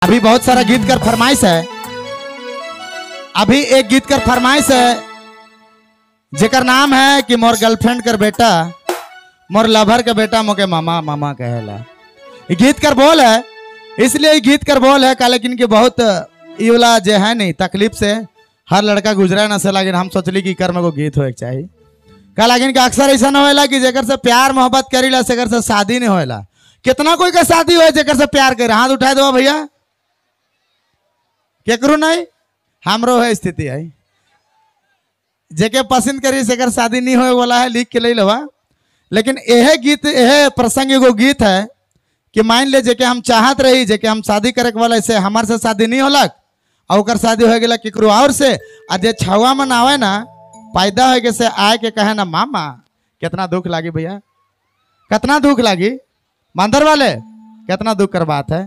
अभी बहुत सारा गीत कर फरमाइश है। अभी एक गीत कर फरमाइश है जेकर नाम है कि मोर गर्लफ्रेंड कर बेटा, मोर लवर के बेटा मोके मामा मामा कहेला। गीत कर बोल है, इसलिए गीत कर बोल है का लेकिन के बहुत ये वाला जो है नहीं तकलीफ से हर लड़का गुजरा ना से, लेकिन हम सोचली कि कर में को गीत हो चाहिए। का लेकिन कि अक्सर ऐसा न होएला कि जेकर से प्यार मोहब्बत करीला सेकर से शादी नहीं होएला। कितना कोई का शादी हो जेकर से प्यार करे, हाथ उठा दो भैया, केकरो नहीं, हमरो है स्थिति है जेके पसंद करी सेकर शादी नहीं होए वाला है, लिख के ले लवा। लेकिन यह गीत, यह प्रसंग एगो गीत है कि मान ले जेके हम चाहत रही, जेके हम शादी करे वाला से हमार से शादी नहीं होलक और ओकर शादी हो गया केकरो और से, आ जे छुआ मन आवे ना पैदा हो के से आए के कहे ना मामा, कितना दुख लागी भैया, कितना दुख लागी मंदिर वाले, कितना दुख कर बात है।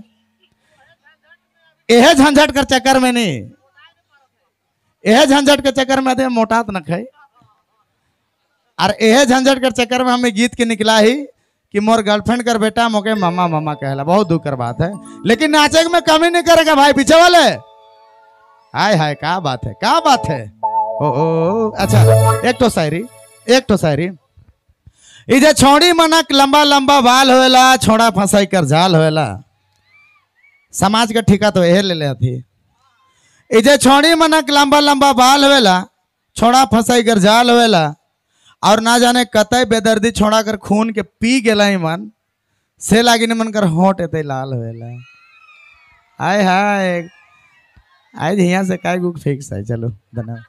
यह झंझट कर चक्कर में नहीं, यह झंझट के चक्कर में मोटात न खाई, और यह झंझट कर चक्कर में हमें गीत के निकला ही कि मोर गर्लफ्रेंड कर बेटा मोके मामा मामा कहला। बहुत दुख कर बात है, लेकिन नाचे में कमी नहीं करेगा भाई पीछे वाले। हाय हाय क्या बात है, क्या बात है। ओ, ओ अच्छा एक तो शायरी, एक तो शायरी। इजे छोड़ी मनक लंबा लंबा बाल होएला, छोड़ा फंसाई कर जाल होएला। समाज का ठिका तो यह ले ले थी। इजे छोड़ी मनक लंबा लंबा बाल होएला, छोड़ा फंसाई कर जाल होएला, और ना जाने कतई बेदर्दी छोड़ा कर खून के पी गेला मन से लागी मन कर होठ एते लाल होएला। हाय हाय आज यहाँ से काय गुक फिक्स है। चलो धन्यवाद।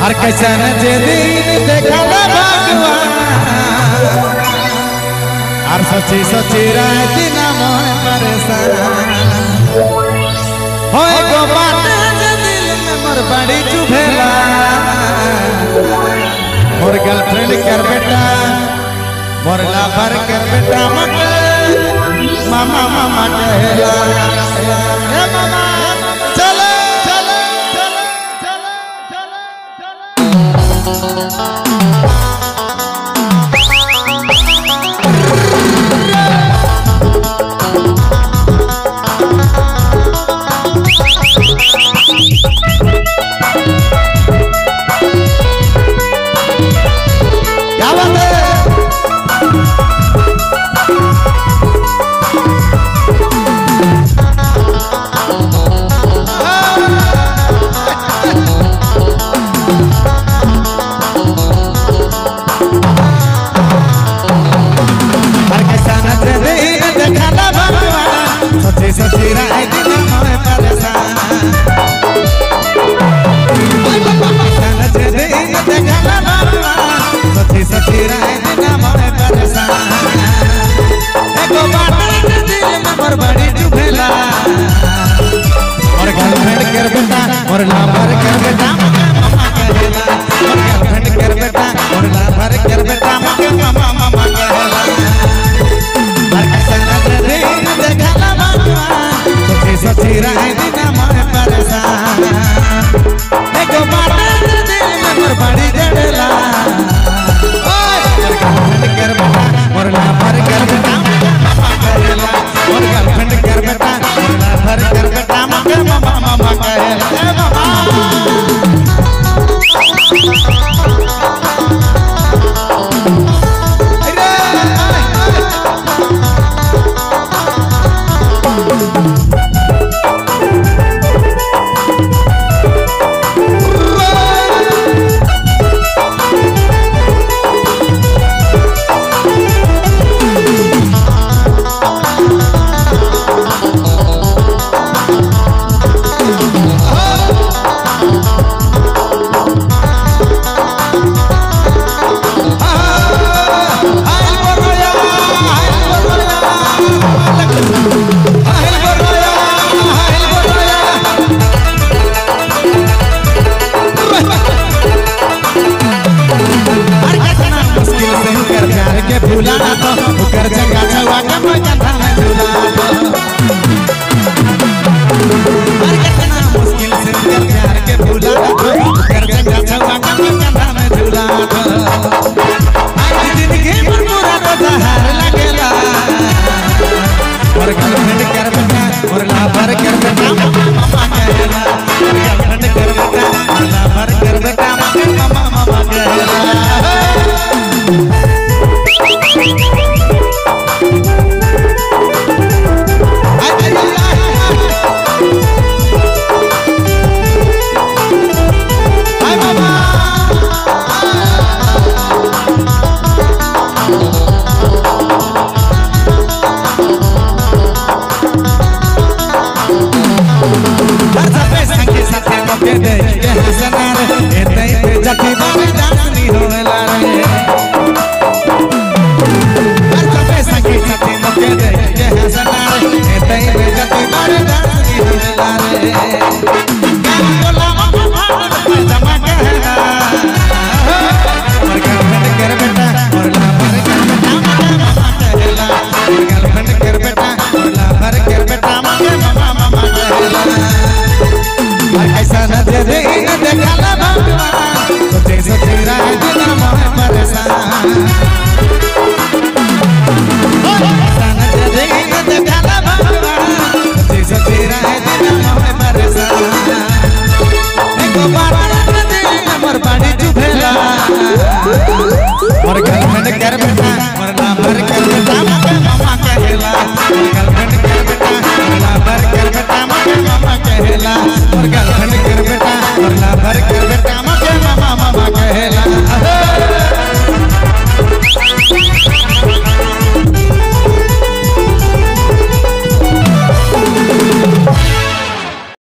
हर कैसन जे दिन देखला भगवान, हर सोची सोची रात ना मोह परेशान होए गो बात जे दिल में मोर बड़ी चुभेला, मोर गर्लफ्रेंड कर बेटा, मोर लवर कर बेटा मोके मामा मामा कहेला। ए मामा चले चले चले चले चले चले। क्या बात है? सोची रात दिन मोए परेशान, सोची सोची रात दिन मोए परेशान, एगो बात दिल में मोर बड़ी चुभेला, मोर गर्लफ्रेंड कर बेटा, मोर लवर कर बेटा मोके मामा कहेला, मोर गर्लफ्रेंड कर बेटा, मोर लवर कर बेटा मोके मामा मामा कहेला। सोची रात दिन मोए परेशान, एगो बात दिल में मोर बड़ी जड़ेला, ओए मोर गर्लफ्रेंड कर बेटा, मोर लवर कर बेटा मोके मामा कहेला, मोर गर्लफ्रेंड कर बेटा, मोर लवर कर बेटा मोके मामा मामा कहेला। ए मामा प्यार के भूला तो कर जगह छुआ के कंधा में झूला। ना।